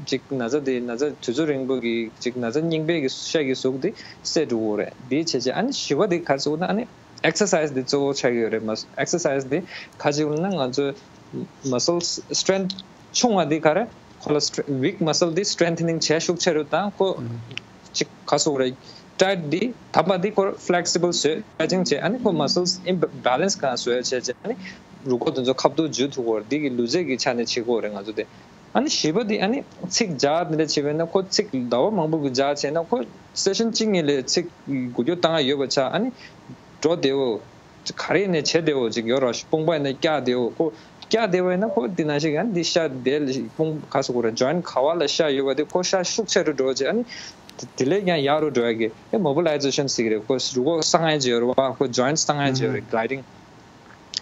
ཅིག་ན་ཚ་དེ་ན་ཚ་དུས་ཚོད་རིང་པོ་གི་ཅིག་ན་ཚ་རྙིང་པའི་གི་ཤ་གི་ཟུག་དེ་སེལ་འགྲོ་གི་རེད། དེ་བྱས་བྱས་ཨ་ནི་བཞི་པ་དེ་ག་རེ་ཟེར་ན། ཨ་ནི་ཨེག་སར་སའི་སི་དེ་གཙོ་བོ་ཆགས་ཀྱི་ཡོད་རེད། མ་ཨེག་སར་སའི་སི་དེ་ག་ཅིག་ལབ་ན་ང་ཚོ་མ་སལ་སི་ཊེ་རེན་ཐི་ཆུང་བ་དེ་ག་རེ་ཁོ་ལ་ཝིག་མ་སལ་དེ་སི་ཊེ་རེན་ཐི་ནིང་བྱས་ཤུགས་ཆེ་རུ་བཏང་ཁོ་ཅིག་ག་ཟེར་རེད། ཊའིཊ་འདི་དམ་པ་འདི་ཁོ་ཕི་ལེག་སི་བལ་བཟོས། སི་ཊེ་ཆིང་བྱས། ཨ་ནི་ཁོ་མ་སལ་ཨིམ་བེ་ལེན་སི་གང་བཟོས་བྱས་བྱས། ཨ་ནི་རུས་ཁོག་དེ་ཚོ་ཁ་ཐུག་འཇུ་ཐུབ་ཀྱི་ཡོད་རེད། འདི་གི་ལུས་རྩལ་གྱི་ཆ་ནས་བྱེད་ཀྱི་ཡོད་རེད་ང་ཚོ་དེ། ཨ་ནི་བཞི་པ་འདི་ཨ་ནི་ཚིགས་སྦྱར་འདི་འདྲ་བྱས་པས་ན། ཁོ་ཚིགས་ཟླ་བ་མང་པོ་གི་སྦྱར་བྱས་ན་ཁོ་སེ་ཤན་གཅིག་གཉིས་ལ་ཚིགས་འགུལ་སྐྱོད་བཏང་ཡ་ཡོད་པ་ཆགས། ཨ་ནི་འགྲོ་བདེ་བོ། ག་རེ་ནས་བྱེད་བདེ་བོ་ཅིག་ཡོད་ར། དཔུང་པ་ཡིན་ན་བཀྱག་བདེ་བོ། ཁོ་བཀྱག་བདེ་བོ་ཡིན་ན་ཁོ་འདི་ནང་བཞིན་ཡང་འདི་ཤ་དེ་ལ་དཔུང་ག་ཟེར་དགོས་རེད། ཇོ་ཡིན་ཊི་ག་བ་ལ་ཤ་ཡོད་པ་དེ་ཁོ་ཤ་ཤུགས་ཆེ་རུ་འགྲོ་བྱས། ཨ་ནི་དེ་ལས་ཀྱང་ཡག་རུ་འགྲོ་ཡ་གི་ཨེ་མོ་བི་ལའི་ཛེ་ཤན་ཟེར་གི་རེད། ཁོ་རུས་ཁོག་གསང་ཡ་ཅིག་ཡོད་རེད་བ། ཁོ་ཇོ་ཡིན་ཊི་གསང་ཡ་ཅིག་ཡོད་རེད། གི་ལའི་ཌིང་།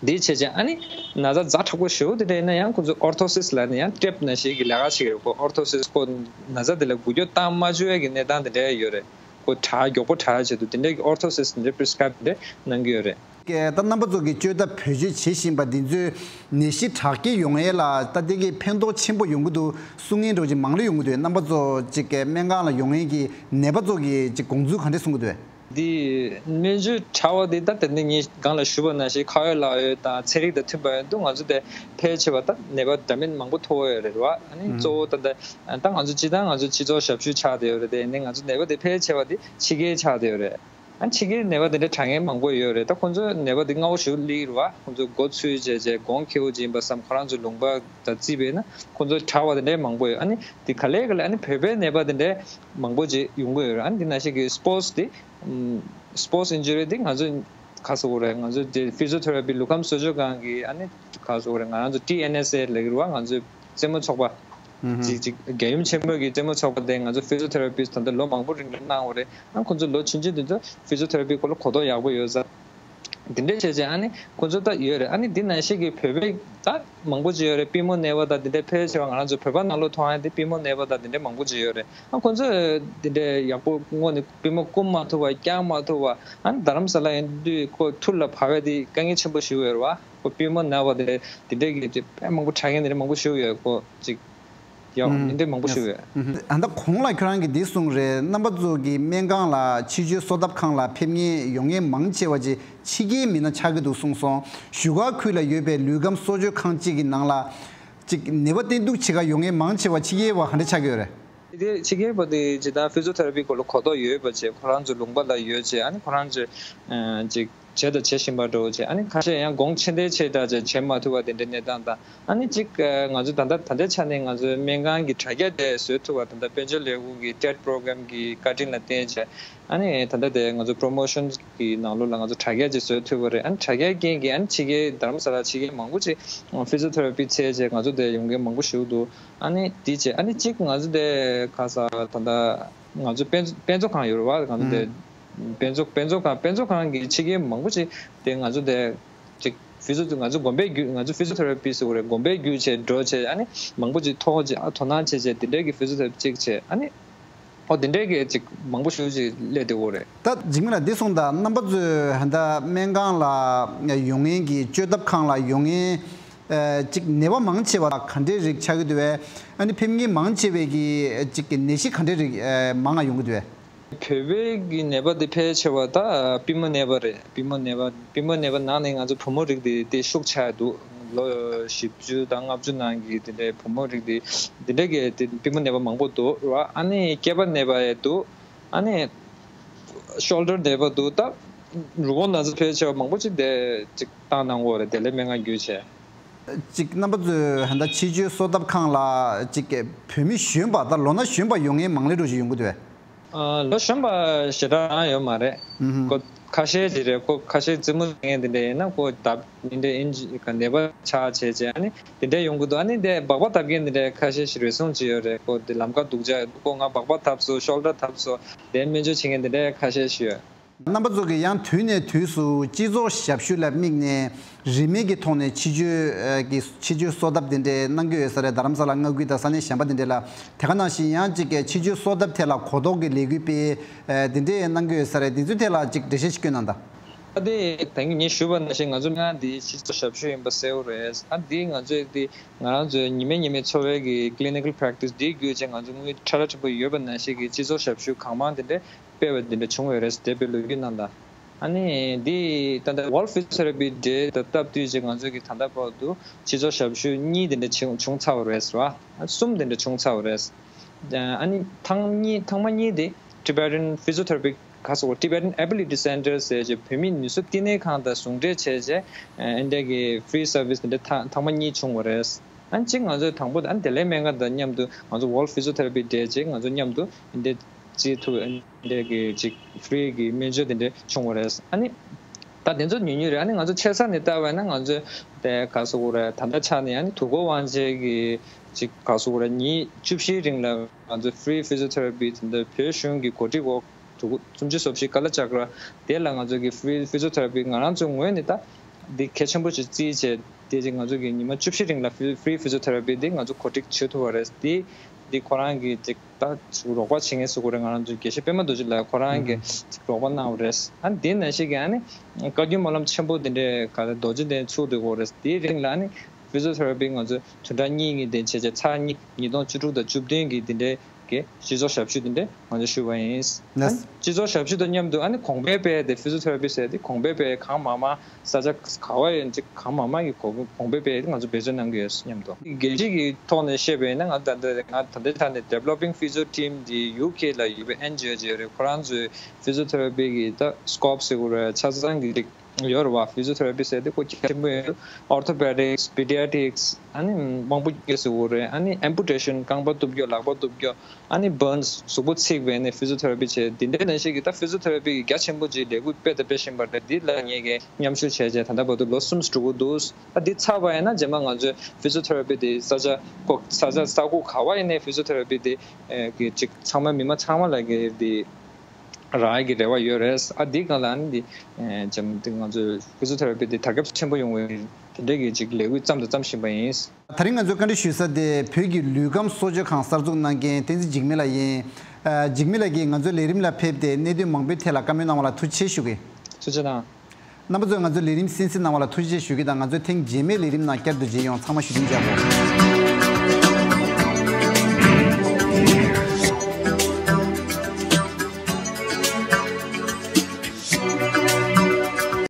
འདི་བྱས་བྱས་ཨ་ནི་ན་ཚ་ཛ་དྲག་པོ་ཞེ་པོ་དེ་འདྲ་ཡིན་ན་ཡང་ཁོ་ཚོ་ཨོར་ཐོ་སིས་ལབ་ནས་ཡང་ཊེབ་ནང་བཞིན་གྱི་ལས་ཀ་བྱེད་ཀྱི་རེད། ཁོ་ཨོར་ཐོ་སིས་ཁོ་ན་ཚ་དེ་ལ་འགུལ་སྐྱོད་བཏང་མ་བཅུག་ཡ་གི་གནས་སྟངས་དེ་འདྲ་ཡོད་རེད། ཁོ་དྲག་མགྱོགས་པོ་དྲག་ཡ་ཆེད་དུ་དེ་འདྲ་གི་ཨོར་ཐོ་སིས་དེ་འདྲ་པི་རི་སི་ཀ་རའིབ་དེ་འདྲ་གནང་གི་ཡོད་རེད། ད་རྣམ་པ་ཚོ་གིས་བཅོས་ཐབས་བེད་སྤྱོད་བྱེད་བཞིན་པ་འདི་ཚོས་ནད་གཞི་དྲག་སྐྱེད་ཡོང་ཡས་ལ་ད་ལྟའི་གི་ཕན་ཐོགས་ཆེན་པོ་ཡོང་གི་འདུག་གསུང་མཁན་འདྲ་བོ་ཅིག་མང་རུ་ཡོང་གི་འདུག་རྣམ་པ་ཚོ་ཅིག་གི་སྨན་ཁང་ལ་ཡོང་མཁན་གྱི་ནད་པ་ཚོ་གིས་ཅིག་དགོངས་ཚུལ་ག་འདྲ་གསུང་གི་འདུག་འདི་སྨན་བཅོས་དྲག་པ་འདི་ད་དེ་ནི་ངས་སྒང་ལ་ཞུས་པ་ནང་བཞིན་ཁ་ཡོད་ལག་ཡོད་དང་ཚན་རིག་དང་མཐུན་པ་ཡོད་འདུག་ང་ཚོ་དེ་ཕལ་ཆེ་བ་ད་ནད་པ་འདྲ་མིན་མང་པོ་ཐུག་ཡོད་རེད་བ། ཨ་ནི་གཙོ་བོ་ད་ད་ད་ང་ཚོ་སྤྱི་བཏང་ང་ཚོ་སྤྱི་ཚོགས་ཞབས་ཞུ་ཆགས་བསྡད་ཡོད་རེད། དེ་ནི་ང་ཚོ་ནད་པ་དེ་ཕལ་ཆེ་བ་དེ་ཕྱི་རྒྱལ་ཆགས་བསྡད་ཡོད་རེད། ཨ་ཕྱི་རྒྱལ་ནད་པ་དེ་འདྲ་དྲག་མཁན་མང་པོ་ཡོད་རེད། ད་ཁོང་ཚོ་ནད་པ་དེ་སྔ་བོ་ཞིག་སླེབས་རེད་བ། ཁོང་ཚོ་མགོ་ཚོས་བྱས་བྱས་གོང་ཁེ་པོ་ཅིག་ཡིན་པ་བསམ་ཁོ་རང་ཚོའི་ལུང་པ་དང་བརྩིས་པས་ན་ཁོང་ཚོ་དྲག་པ་དེ་འདྲ་མང་པོ་ཡོད། ཨ་ནི་དེ་ག་ལེ་ག་ལེ་ཨ་ནི་བོད་པའི་ནད་པ་དེ་འདྲ་མང་པོ་ཅིག་ཡོང་གི་ཡོད་རེད། ཨ་ནི་དེ་ནང་བཞིན་གྱི་སི་པོར་ཊི་དེ་སི་པོར་ཊི་ཨིན་ཇུ་རི་དེ་ང་ཚོ་ག་ཟེར་དགོས་རེད། ང་ཚོ་དེ་ཕི་ཛི་ཡོ་ཐེ་ར་པི་ལུས་ཁམས་གསོ་བཅོས་ཁང་གི་ཨ་ནི་ག་ཟེར་དགོས་རེད། ང་རང་ཚོ་ཊི་ཨེན་ཨེས་ཨེ་ལབ་ཀྱི་རེད་བ། ང་ཚོའི་རྩེད་མོ་ཚོགས་པ། ཅིག་ཅིག་རྒྱལ་ཡུམ་ཆེན་མོ་གི་རྩེད་མོ་ཚོགས་པ་དེ་ང་ཚོ་ཕི་ཛི་ཡོ་ཐེ་ར་པིས་ད་ལྟ་ལོ་མང་པོ་རིང་ལ་གནང་བ་རེད། ཨ་ཁོང་ཚོ་ལོ་ཆུང་ཆུང་དེ་ཚོ་ཕི་ཛི་ཡོ་ཐེ་ར་པི་སྐོར་ལ་གོ་རྟོགས་ཡག་པོ་ཡོད་ས་དེ་འདྲས་བྱས་བྱས་ཨ་ནི་ཁོང་ཚོ་ད་ཡོད་རེད། ཨ་ནི་འདི་ནང་བཞིན་གྱི་བོད་པའི་ད་མང་པོ་ཅིག་ཡོད་རེད། པུས་མོ་ན་བ་ད་དེ་འདྲས་ཕལ་ཆེ་བ་ང་རང་ཚོ་བོད་པ་ནང་ལོགས་མཐོང་ཡ་དེ་པུས་མོ་ན་བ་ད་དེ་འདྲས་མང་པོ་ཅིག་ཡོད་རེད། ཨ་ཁོང་ཚོ་དེ་འདྲས་ཡག་པོ་སྔོན་ནས་པུས་མོ་བསྐུམ་མ་ཐུབ་པ་བཀྱག་མ་ཐུབ་པ། ཨ་ནི་རྡ་རམ་ས་ལ་ཡིན་དུས་ཁོ་ཐུར་ལ་བབས་པ་དེ་དཀའ་ངལ་ཆེན་པོ་ཞིག་ཡོད་རེད་བ། ཁོ་པུས་མོ་ན་བ་དེ་དེ་འདྲས་ཀྱི་དཔེ་མང་པོ་དྲག་མཁན་དེ་འདྲས་མང་པོ་ཞིག་ཡོད། ཁོ་ཅིག་ཡང་མི་འདྲ་མང་པོ་ཞིག་ཡོད། ཨ་ད་གོང་ལ་ཁྱོད་རང་གིས་འདི་གསུངས་རེད། རྣམ་པ་ཚོ་གི་སྨན་ཁང་ལ་ཕྱི་བཅོས་གསོ་ཐབས་ཁང་ལ་ཕེབས་མཁན་ཡོང་མཁན་མང་ཆེ་བ་ཅིག་ཕྱི་རྒྱལ་མི་སྣ་ཆགས་ཀྱི་འདུག་གསུངས་སོང་། བཞུགས་སྒར་ཁུལ་ལ་ཡོད་པའི་ལུས་ཁམས་གསོ་བཅོས་ཁང་གཅིག་གི་ནང་ལ་ཅིག་ནད་པ་བསྟེན་གཏུག་བྱེད་ག་ཡོང་མཁན་མང་ཆེ་བ་ཕྱི་རྒྱལ་བ་ག་འདྲ་ཆགས་ཀྱི་ཡོད་རེད། དེ་ཕྱི་རྒྱལ་བ་དེ་ཇི་ལྟར་ཕི་ཛི་ཡོ་ཐེ་ར་པི་སྐོར་ལ་གོ་རྟོགས་ཡོད་པ་བྱས་ཁོ་རང་ཚོ་ལུང་པ་ལ་ཡོད་བྱས་ཨ་ནི་ཁོ་རང་ཚོས་ཅིག་བྱས་དང་བྱེད་བཞིན་པ་འདྲ་བོ་བྱས། ཨ་ནི་ཁ་ཤས་ཡང་གོང་ཆེ་འདྲའི་ཆེ་དྲགས་བྱས་བྱེད་མ་ཐུབ་པ་དེ་འདྲའི་གནས་སྟངས་དང་། ཨ་ནི་གཅིག་ང་ཚོ་ད་ལྟ་ད་ལྟའི་ཆ་ནས་ང་ཚོའི་སྨན་ཁང་གི་དྲ་རྒྱ་དེ་བཟོ་ཐུབ་པ་ད་ལྟ་དཔལ་འབྱོར་ལས་ཁུངས་ཀྱི་ཊེཌ་པོ་རོ་གྷ་རམ་གྱི་བཀའ་དྲིན་ལ་བརྟེན་བྱས། ཨ་ནི་ད་ལྟ་དེ་ང་ཚོ་པོ་རོ་མོ་ཤོན་གྱི་ནང་ལོགས་ལ་ང་ཚོ་དྲ་རྒྱ་ཅིག་བཟོ་ཐུབ་པ་རེད། ཨ་ནི་དྲ་རྒྱའི་རྐྱེན་གྱིས་ཨ་ནི་ཕྱི་རྒྱལ་རྡ་རམ་ས་ལ་ཕྱི་རྒྱལ་མང་པོ་ཅིག་ཕི་ཛི་ཡོ་ཐེ་ར་པི་འཚོལ་བྱས་ང་ཚོ་དེ་ཡོང་མཁན་མང་པོ་ཞིག་འདུག་ཨ་ནི་དེ་བྱས་ཨ་ནི་གཅིག་ང་ཚོ་དེ་ཁ་ས་ད་ལྟ་ང་ཚོ་དཔེ་དཔེ་མཛོད་ཁང་ཡོད་རེད་བ། ང་ཚོ་དེ་དཔེ་མཛོད་དཔེ་མཛོད་ཁང་དཔེ་མཛོད་ཁང་གི་ཕྱི་རྒྱལ་མང་པོ་ཅིག་དེ་ང་ཚོ་དེ་ཅིག་ཕི་ཛི་ཡོ་ང་ཚོ་གོམས་པའི་བརྒྱུད་ང་ཚོ་ཕི་ཛི་ཡོ་ཐེ་ར་པི་ཟེར་བ་རེད། གོམས་པའི་བརྒྱུད་བྱས་འགྲོ་བྱས་ཨ་ནི་མང་པོ་ཅིག་ཐོག་ཅིག་ཨ་དོ་སྣང་བྱས་བྱས་དེ་འདྲའི་གི་ཕི་ཛི་ཡོ་ཐེ་ར་པི་ཅིག་བྱས་ཨ་ནི་ཨོ་དེ་འདྲའི་གི་ཅིག་མང་པོ་ཞེ་པོ་ཅིག་སླེབས་བསྡད་ཡོད་རེད། ད་འཇིགས་མེད་ལགས་འདི་གསུངས་དང་རྣམ་པ་ཚོས་ད་ལྟ་སྨན་ཁང་ལ་ཡོང་མཁན་གྱི་བཅོས་ཐབས་ཁང་ལ་ཡོང་མཁན་ཅིག་ནད་པ་མང་ཆེ་བ་ག་འདྲའི་རིགས་ཆགས་ཀྱི་འདུག་བས། ཨ་ནི་ཕེབས་མཁན་མང་ཆེ་བས་ཀྱི་ཅིག་གི་ནད་གཞི་ག་འདྲའི་རིགས་མང་ང་ཡོང་གི་འདུག་བས། བོད་པའི་གི་ནད་པ་དེ་ཕལ་ཆེ་བ་ད་པུས་མོ་ནད་པ་རེད། པུས་མོ་ནད་པ་པུས་མོ་ནད་པ་ནང་ནས་ང་ཚོ་བུ་མོ་རིགས་དེ་དེ་ཤུགས་ཆག་འདུག་ལོ་བཞི་བཅུ་དང་ལྔ་བཅུ་ནང་གི་དེ་འདྲའི་བུ་མོ་རིགས་དེ་དེ་འདྲའི་གི་དེ་པུས་མོ་ནད་པ་མང་པོ་འདུག་ར། ཨ་ནི་སྐེད་པ་ནད་པ་ཡང་འདུག་ཨ་ནི་ཤོལ་ཌར་ནད་པ་འདུག་ད་རུས་ཁོག་ན་ཚ་ཕལ་ཆེ་བ་མང་པོ་ཅིག་དེ་ཅིག་བཏང་གནང་གི་ཡོད་རེད། བདེ་ལེགས་སྨན་ཁང་བརྒྱུད་བྱས། ཅིག་རྣམ་པ་ཚོས་ཧན་ད་ཕྱི་བཅོས་གསོ་ཐབས་ཁང་ལ་ཅིག་བོད་མི་གཞོན་པ་ད་ལོ་ན་གཞོན་པ་ཡོང་མཁན་མང་ལེ་འགྲོ་ཞིག་ཡོང་གི་འདུག་བས། ཨ། ལོ་གཞོན་པ་ཞེ་དྲག་ཡོད་མ་རེད། ཨུ་ཧུམ། ཁོ་ཁ་ཤས་ཅིག་རེད། ཁོ་ཁ་ཤས་རྩེད་མོ་རྩེ་མཁན་དེ་འདྲ་ཡིན་ན་ཁོ་ལྡབ་དེ་འདྲ་ཨིན་ཇི་ག་ནད་པ་ཆགས་བྱས་བྱས་ཨ་ནི་དེ་འདྲ་ཡོང་གི་འདུག་ཨ་ནི་དེ་སྦག་སྦག་བཏབ་མཁན་དེ་འདྲ་ཁ་ཤས་ཤིག་རེ་ཟུང་ཅིག་ཡོད་རེད། ཁོ་དེ་ལམ་ཁ་སྡུག་ཅག་ཡོད་འདུག་ཁོ་ང་སྦག་སྦག་བཏབ་སོང་། ཤོལ་ཌར་བཏབ་སོང་། དེ་སྨན་བཅོས་བྱེད་མཁན་དེ་འདྲ་ཁ་ཤས་ཤིག་ཡོད། རྣམ་པ་ཚོ་གིས་ཡང་དུས་ནས་དུས་སུ་སྤྱི་ཚོགས་ཞབས་ཞུ་ལ་དམིགས་ནས་རིན་མེད་ཀྱི་ཐོག་ནས་ཕྱི་བཅོས་ཀྱི་ཕྱི་བཅོས་གསོ་ཐབས་དེ་འདྲའི་གནང་གི་ཡོད་ས་རེད། རྡ་རམ་ས་ལ་མངའ་ཁུལ་དང་ས་གནས་གཞན་པ་དེ་འདྲ་ལ། དེ་ག་ནང་བཞིན་ཡང་གཅིག་གི་ཕྱི་བཅོས་གསོ་ཐབས་ཐད་ལ་གོ་རྟོགས་ཀྱི་ལས་འགུལ་སྤེལ་དེ་འདྲའི་གནང་གི་ཡོད་ས་རེད། དེ་ཚོའི་ཐད་ལ་གཅིག་འགྲེལ་བཤད་ཞིག་སྐྱོན་གནང་དང་། ཨ་དེ་ད་གིན་ངས་ཞུས་པ་ནང་བཞིན་ང་ཚོ་སྔར་འདི་སྤྱི་ཚོགས་ཞབས་ཞུ་ཡིན་པ་གསལ་པོ་རེད། ཨ་འདི་ང་ཚོས་འདི་ང་རང་ཚོའི་ཉི་མ་ཉི་མའི་འཚོ་བའི་གི་clinical practice་འདི་བརྒྱུད་བྱས་ང་ཚོ་དངུལ་ཁྲ་ལ་ཁྲ་པོ་ཡོད་པ་ནང་བཞིན་གི་སྤྱི་ཚོགས་ཞབས་ཞུ་གང་མང་དེ་འདྲ་སྤེལ་བ་དེ་འདྲ་བྱུང་ཡོད་རེད། དེ་དཔེ་ལོ་རྒྱུས་རྣམས་དང་། ཨ་ནི་འདི་ད་ལྟ་World Physiotherapy Day་དང་སྟབས་བསྟུན་བྱས་ང་ཚོས་ཀྱི་ད་ལྟ་བར་དུ་སྤྱི་ཚོགས་ཞབས་ཞུ་གཉིས་དེ་འདྲ་བྱུང་བྱུང་ཚར་བ་རེད་ཟེར་བ། ཨ་གསུམ་དེ་འདྲ་བྱུང་ཚར་བ་རེད། ཨ་ནི་ཐེངས་གཉིས་ཐེངས་མ་གཉིས་དེ་Tibetan Physiotherapy་ག་སོགས་Tibetan Ability Center་ཟེར་བྱས་བོད་མིའི་ནུས་གསོ་བསྟི་གནས་ཁང་དང་ཟུང་འབྲེལ་བྱས་བྱས་ཨ་འདྲ་གི་free service་དེ་འདྲ་ཐེངས་ཐེངས་མ་གཉིས་བྱུང་བ་རེད། ཨ་ནི་གཅིག་ང་ཚོས་དང་པོ་ཨ་ནི་བདེ་ལེགས་སྨན་ཁང་དང་མཉམ་དུ་ང་ཚོ་World Physiotherapy Day་བྱས་ང་ཚོ་མཉམ་དུ་འདི་འདྲ་བྱེད་ཐུབ་འདྲ་གི་ཅིག་free་གི་སྨན་བཅོས་དེ་འདྲ་བྱུང་བ་རེད། ཨ་ནི་ད་དེ་ཚོ་ཉུང་ཉུང་རེད། ཨ་ནི་ང་ཚོ་ཆེ་ས་ནས་བལྟས་པ་ཡིན་ན་ང་ཚོ་དེ་ག་སོགས་རེད། ད་ལྟ་ཆ་ནས་ཨ་ནི་དུས་འཁོར་དབང་ཆེན་གྱི་ཅིག་ག་སོགས་རེད། ཉིན་བཅུ་བཞིའི་རིང་ལ་ང་ཚོ་free physiotherapy་དེ་འདྲ་བོད་གཞུང་གི་གོ་སྒྲིག་འོག་དུས་འཁོར་སུམ་ཅུ་སོ་བཞི་ཀ་ལ་ཅག་ར་དེ་ལ་ང་ཚོ་གི་free physiotherapy་ང་རང་ཚོའི་ངོས་ནས་ད་འདི་གལ་ཆེན་པོ་ཞིག་བརྩིས་བྱས་དེ་ཅིག་ང་ཚོ་གི་ཉི་མ་བཅུ་བཞི་རིང་ལ་free physiotherapy་འདི་ང་ཚོ་གོ་སྒྲིག་བྱེད་ཐུབ་པ་རེད། འདི་འདི་ཁོ་རང་གི་ཅིག་ད་རོགས་པ་བྱེད་མཁན་སུ་དགོས་རེད། ང་རང་ཚོའི་དགེ་བཤེས་པད་མ་རྡོ་རྗེ་ལགས་ཁོ་རང་གིས་རོགས་པ་གནང་བ་རེད། ཨ་ནི་དེ་ནང་བཞིན་གྱི་ཨ་ནི་བཀའ་བཀྱོན་སྨོན་ལམ་ཆེན་པོ་དེ་འདྲའི་ག་རེ་རྡོ་རྗེ་གདན་ཚུགས་དུས་དགོས་རེད། དེའི་རིང་ལ་ཨ་ནི་physiotherapy་ང་ཚོས་བདུན་ཕྲག་གཉིས་གཉིས་དེ་བྱས་བྱས་ཚར་གཉིས་ཉིས་སྟོང་བཅུ་དྲུག་དང་བཅུ་བདུན་གྱི་དེ་འདྲའི་གི་སྤྱི་ཚོགས་ཞབས་ཞུ་དེ་འདྲ་ང་ཚོས་ཞུས་པ་ཡིན། ལགས། ཨ་ནི་སྤྱི་ཚོགས་ཞབས་ཞུ་དང་མཉམ་དུ་ཨ་ནི་གོང་འཕེལ་སྤེལ་ཏེ་physiotherapy་ཟེར་ཏེ་གོང་འཕེལ་སྤེལ་གང་མང་མང་ས་ཆ་ག་བ་ཡིན་ཅིག་གང་མང་མང་གི་གོང་འཕེལ་སྤེལ་ཏེ་ང་ཚོ་འབད་བརྩོན་གནང་གི་ཡོད་སྙམ་དུ། རྒྱལ་སྤྱི་གི་ཐོག་ནས་བཤད་པ་ཡིན་ན་ང་ད་ལྟ་ང་ད་ལྟའི་ཆ་ནས་developing physio team་འདི་ཡུ་ཀེ་ལ་ཡོད་པའི་ཨེན་ཇི་ཨོ་ཅིག་ཡོད་རེད། ཁོ་རང་ཚོའི་physiotherapy་གི་ད་scope་ཟེར་དགོས་རེད། ཆ་ཚང་གི་རིགས་ཡོད་རེད་བ། physiotherapy་ཟེར་དེ་ཁོ་གལ་ཆེན་པོ་ཡོད། orthopedics, pediatrics་ཨ་ནི་དབང་པོ་སྐྱེས་ཟེར་དགོས་རེད། ཨ་ནི་amputation་རྐང་པ་གཏུབ་རྒྱུ་ལག་པ་གཏུབ་རྒྱུ། ཨ་ནི་burns་གཟུགས་པོ་ཚིག་པའི་ནི་physiotherapy་བྱས། འདི་འདྲའི་ནང་བཞིན་གྱི་ད་physiotherapy་གི་རྒྱ་ཆེན་པོ་ཅིག་ལས་འགུལ་སྤེལ་དང་སྤེལ་བཞིན་པ་རེད། འདི་ལ་ངེད་ཀྱིས་མཉམ་ཞུགས་བྱས་རྗེས་ད་ལྟ་བར་དུ་ལོ་གསུམ་འགྲོ་གི་འདུག་ད་འདི་ཚར་བ་ཡིན་ན་རྗེས་མ་ང་ཚོས་physiotherapy་དེ་ས་ཆ་ཁོ་ས་ཆ་ས་ཁུག་ག་བ་ཡིན་ནའི་physiotherapy་དེ་གི་ཅིག་ཚང་མ་མི་མང་ཚང་མ་ལ་གི་དེ་རག་ཡ་གི་རེ་བ་ཡོད་རེད། ཨ་འདི་གང་ལ་ཨ་ནི་འདི་རྗེས་མ་འདི་ང་ཚོས་physiotherapy་དེ་དར་ཁྱབ་ཆེན་པོ་ཡོང་བའི་དེ་འདྲའི་གི་ཅིག་ལས་འགུལ་བརྩམས་དང་བརྩམ་བཞིན་པ་ཡིན། དེ་རིང་ང་ཚོས་བཀའ་འདྲི་ཞུ་ས་དེ་བོད་ཀྱི་ལུས་ཁམས་གསོ་བཅོས་ཁང་གསར་འཛུགས་གནང་མཁན་བསྟན་འཛིན་འཇིགས་མེད་ལགས་ཡིན། ཨ། འཇིགས་མེད་ལགས་ཀྱིས་ང་ཚོའི་ལས་རིམ་ལ་ཕེབས་ཏེ་གནད་དོན་མང་པོའི་ཐད་ལ་བཀའ་མོལ་གནང་བ་ལ་ཐུགས་རྗེ་ཆེ་ཞུ་གི། ཐུགས་རྗེ་གནང་། རྣམ་པ་ཚོས་ང་ཚོའི་ལས་རིམ་གསན་གཟིགས་གནང་བ་ལ་ཐུགས་རྗེ་ཆེ་ཞུ་གི་དང་། ང་ཚོས་ཐེངས་རྗེས་མའི་ལས་རིམ་ནང་བསྐྱར་དུ་མཇལ་ཡོང་། ཚང་མ་བཞུགས་གདན་འཇགས་དགོས།